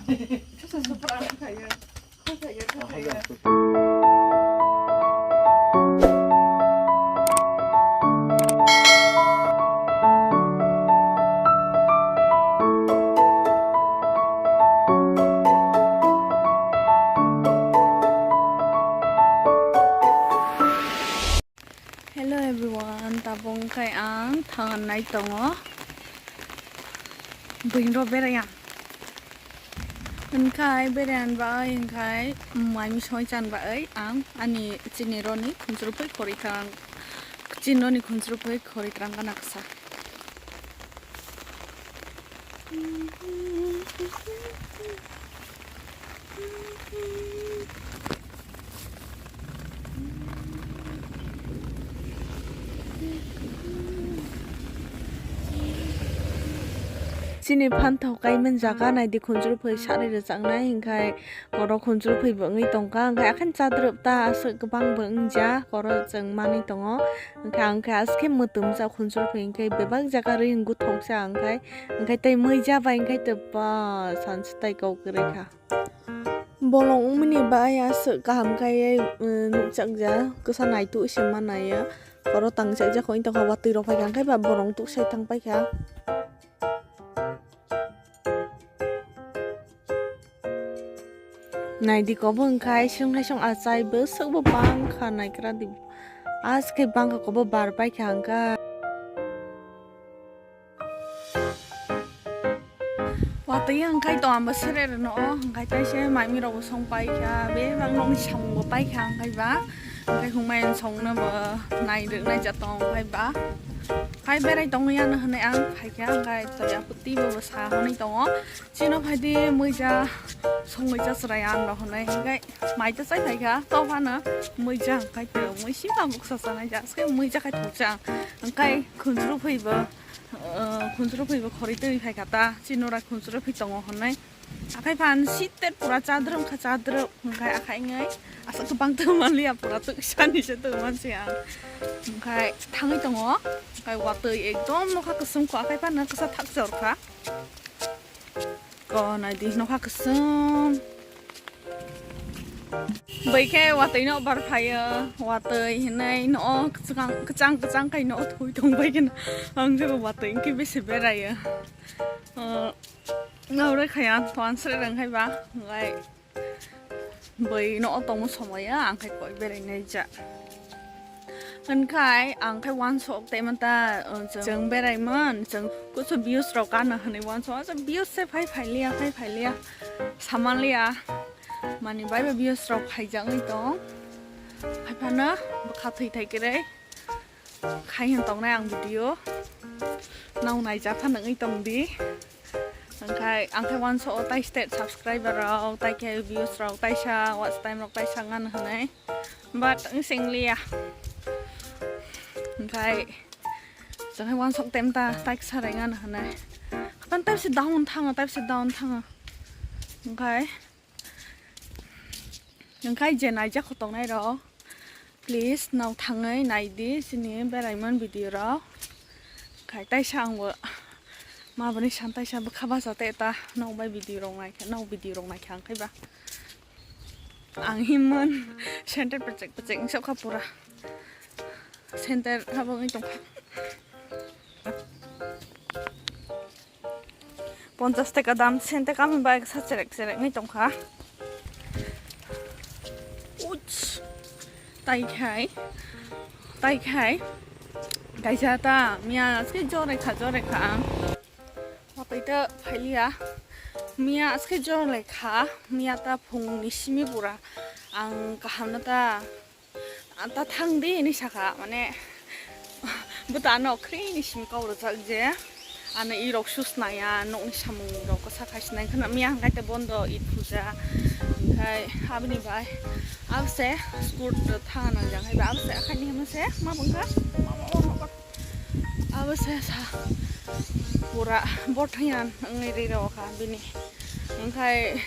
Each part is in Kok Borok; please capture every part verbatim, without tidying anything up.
Hello everyone, tabuk khai ang thangnai tongo. Buino berai ang. Hwnkhai berai ang bai hwnkhai mai misoi chan bai ang ani chini roni khunjuru pui khori tang, chini roni khunjuru pui khori tang kana ksa. Chini phanthok kaimani jaga naidi khunjuru phai sari rwchapnai hwnkhai oro khunjuru phai bo wngwi tongkha hwnkhai akhani chadrwp ta aswk kwbang bo wngya oro chwng manwi tongo. Hwnkhe ang khe aske mwtwmjak khunjuru phai hwnkhe bebak jaga rwi wng guthoksa hwnkhe, hwnkhe tei muija bai hwnkhe tei ba sansa tai kok kwrwi kha. Bolong wngmani bai aswk kaham khe, eh, nukjakya kwsa naitu se manaya. Oro tangjakya kho wngtongkha watwi rok phaikha hwnkhe ba bolong tuksai thang paikha. Naidi kobo wngkhai song hai song achai bwswk bo bangkha naikra di. Aske bangkha kobo bar paikha hwnkha. Watwi hwnkhe tongma sere rwno o hwnkhe tei se maimi rok bo song paikha bebak nokni samung bo paikha hwnkhe ba hwnkhe hwnmai songno bo nai rwk nai ja tong hwnkhe ba. Hai berai tongwi ano hwnwi ang phaikha hwnkhe tei aphutwi bo sa hwnwi tongo. Chino phaidi muija songwi cha chwrai ang rok hwnwi hwnkhe mai ta chai phaikha to phano muija hwnkhe tei mui sima buksa chanai ja se muija khai thokcha ang hwnkhe khunjuru phaibo, eh, khunjuru phaibo khori twi phaikha ta chino rai khunjuru phi tongo hwnwi akhai phan sitter pura chadrwm kha chadrwm hwnkhe akhai ngai asa kwbang tong manliya pura twi sani se tong mansi ang hwnkhe thangwi tongo hwnkhe watwi ekdom nokha kwswng kho akhai phano kwsa thak chor kha. Ko naidi nokha kwswng. Bai khe watwi no bar phaio, watwi hinwi no kwchang kwchang kwchang khai no thwi tong bai khe ang je watwi khe bisi beraio. Naure khaya to answer rang khai ba ngai. Bai no tongmo somoya ang khai koi berai nai ja. Hwnkhai ang khai wansok tei manta, uh, chwng, chwng beraimon, chwng kusu views rok kana hwnwi wansok, asa views se phai phailiya, phai phailiya, samanliya. Mani bai ba views rok phaijak wngwi tong. Haiphano bwkha thwi thai kwrwi khai hwn tongnai ang video. Nang naijak phano wngwi tong di. Hwnkhai ang khai wansok tai state subscriber rok, tai khe views rok, taisa watch time rok taisa ngano hwnwi. But wng singliya. Hwnkhe chwng hai wansok tem ta tai kisa rai ngana hwnwi. Hapan taibse down thango, taibse down thango. Hwnkhe, hwnkhe je naijak khotoknai rok, please nao thangwi naidi chini beraimon video rok. Khai taisa angbo maboni san taisa bwkha bacha te ta nok bai video rok naikha, nok video rok naikha ang khaiba. Ang himon center pechek pechek wngsa kha pura. Center habo wngwi tongkha. Ponchas taka dam center kami bai sa cherek cherek wngwi tongkha. Uch. Tai khai. Tai khai. Kaisa ta miya aske jore kha, jore kha ang. Watwi ta phailiya. Miya aske jore kha. Miya ta phungni simi pura. Ang kaham na ta. Anta thang di hinwi sakha, mane, bwta ano khrini simi kok rwjak je, ano i rok sus naya, nokni samung rok kwsa khai sinai khwna, miya hwnkhe te bondo Eid puja, hwnkhe aboni bai abose school thang nangjak, haiba abose akhani hwnse ma bwngkha, abo se sa pura bothang ya wngwi ri rw kha bini, hwnkhe.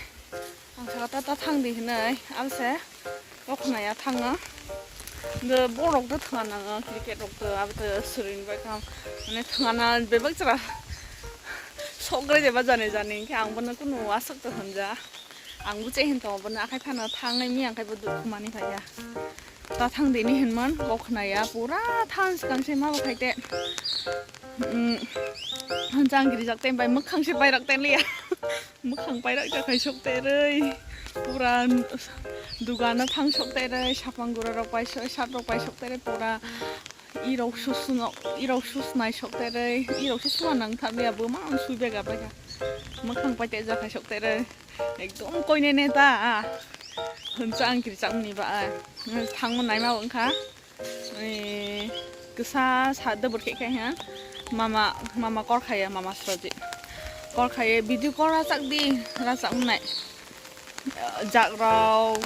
Ang saka ta, ta thang di hinwi, abo se, o khwnaya thango. Bo, borok do thwngna nango, cricket rok do, abo to swrwini bai kam. Mane thwngna bebak jora Sokre jeba jani jani, hingke ang bono kunu aswk to hwnja. Ang buche hin tongo bono, akhai phano thangnai mi ang khai bo dukhu mani phaiya. Ta thang dini hinmon, kok khnaya, pura than swkang se ma bo khai te. Mm, hwnsa ang giri jak te, bai mwkhang se bai rak te liya. Mwkhang pai rak jak khai sok te rwi. Pura dugano thang sok te rwi, sapang gura rok pai sok, shirt rok pai sok te rwi, pura. Irok susno, irok susnai sok terei, irok se sua nang thar liya, bo ma sui bega bega. Mwkhang pai te jakhai sok terei. Ekdom koi ne ne ta, ah. Hwnsa ang kiri chang ni ba, ah. Thang mo nai ma wngkha. Eh, kisa sa de bor khe khai ha. Mama, mama kor khaya, mama sroji. Kor khaye, video kor rachak di, rachak nai. Jakrok,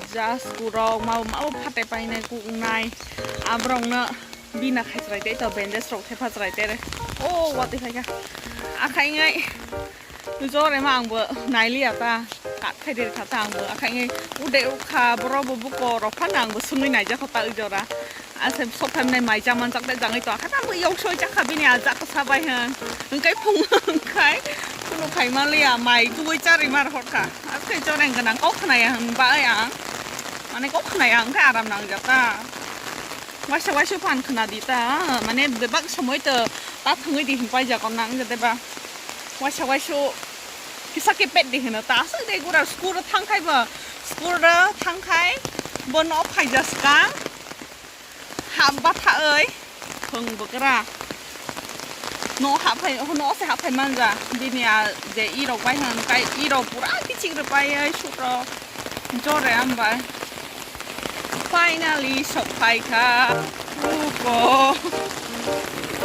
jaskurok, mabo mabo phatai painai kuknai. Aborokno bina khai chwrai tei to, bandage rok thepa chwrai tere. O, watwi phaikha. Akhai ngai jore ma angbo nailiya ta. Kat khai deri kha ta angbo. Akhai ngai ude ukha borok bo buko rok phano angbo sungwi naijak kho ta ujora. Ase sok phaimnai mai cha manjak de jangwi to. Kha bo yok soi chakha bini a jak sa bai hwn. Hwnkhe phung hwnkhe phunu khai manliya mai tubui charwi mar hor kha. Ase joreng gwnang kok khnaya hwn ba ai ang. Mane kok khnaya hwnkhe aram nang jak ta. Waisa waisa phan khna di ta. Mane bebak somoi to ta thwngwi di hwn pai jak nang jak de ba. Waisa waisa kisa ke pet di hwn ta. Ase de gura school thang khai ba. School thang khai bo no phai ja skang. Hap batha oi, thwng bwkra. No hap phai, no se hap phai manja. Bini a je irok bai hwn kai irok pura kichik rw pai oi sut rok. Jore am bai. Finally sok phai kha. Uko.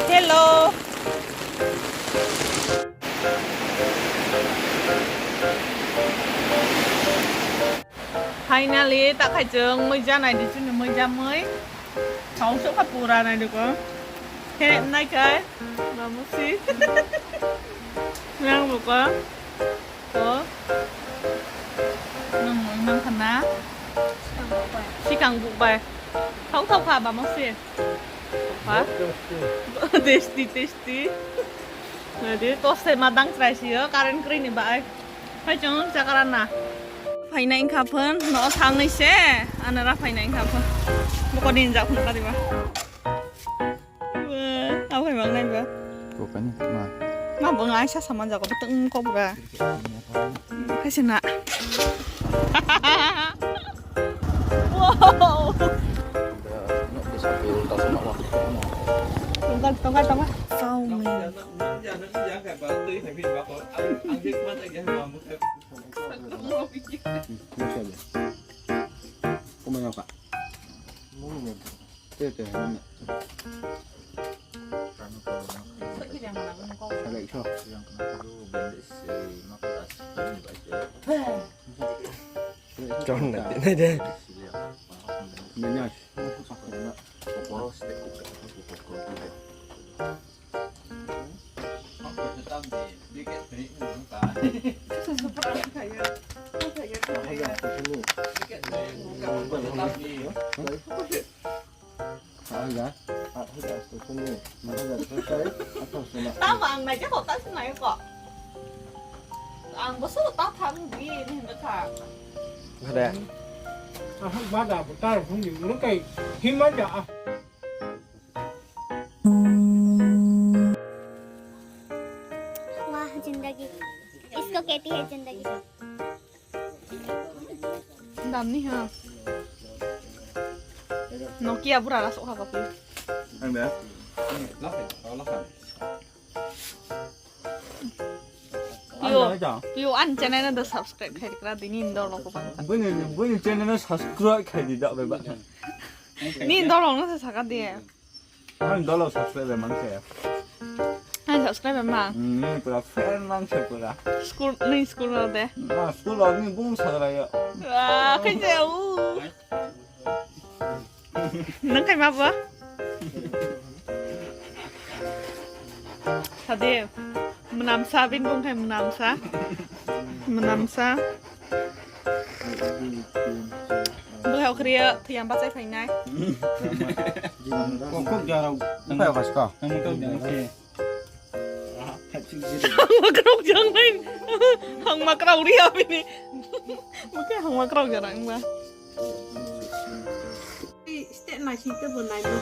Hello. Finally, ta khai chwng mui janai di chini mui jamui. Thong sok kha pura nai di ko. He nai kai. Mamusi. Yang buka. Ko. Nang mui mang khana. Sikang buk bai. Thok thok kha mamusi. Thok kha. Tasty, tasty. Nadi, toste ma dang chwrai sio, current kwrwi ni bai. Hai chwng chakara na. Phainai wngkha phun, no thangnai se, anara phainai wngkha phun. Boko din jak phun kariba. Abo hai mang nai ba. Kokani ma. Ma bo ngai sa saman jago, beteng kobra. Hai se na. Wow. Tongka, tongka, tongka. Chow mein. Chon na tinai de. Tamo ang naikhe kok ta sinai kok. Ang boso ta thang di ni hinda kha. Bada. Ahok bada butar hung di urung kai himanda ah. वाह जिंदगी, इसको कहती है जिंदगी। Damni ha. Nokia bura la sok ha papi. Ang da. Pio, pio an channel do subscribe khai kra dini indo loko panta. Bini, bini channel subscribe khai di da ba. Ni indo loko no saka de. Ang dolo subscribe mang se. Ang subscribe mang. Hmm, pura fan mang se pura. School ni school lo de. Ah, school lo ni bung sa ra ya. Wah, kaya u. Nang kai ma ba? Sade, menamsa bin bung kai menamsa. Menamsa. Bwkhao khriyo thwiya bachai phainai. Kok kok jarau. Bwkhao kasko. Tamo kok jarau. Hangma krok jang nai. Hangma krok ri abini. Oke, hangma krok jara wngba. Step nai sing tebo nai mo.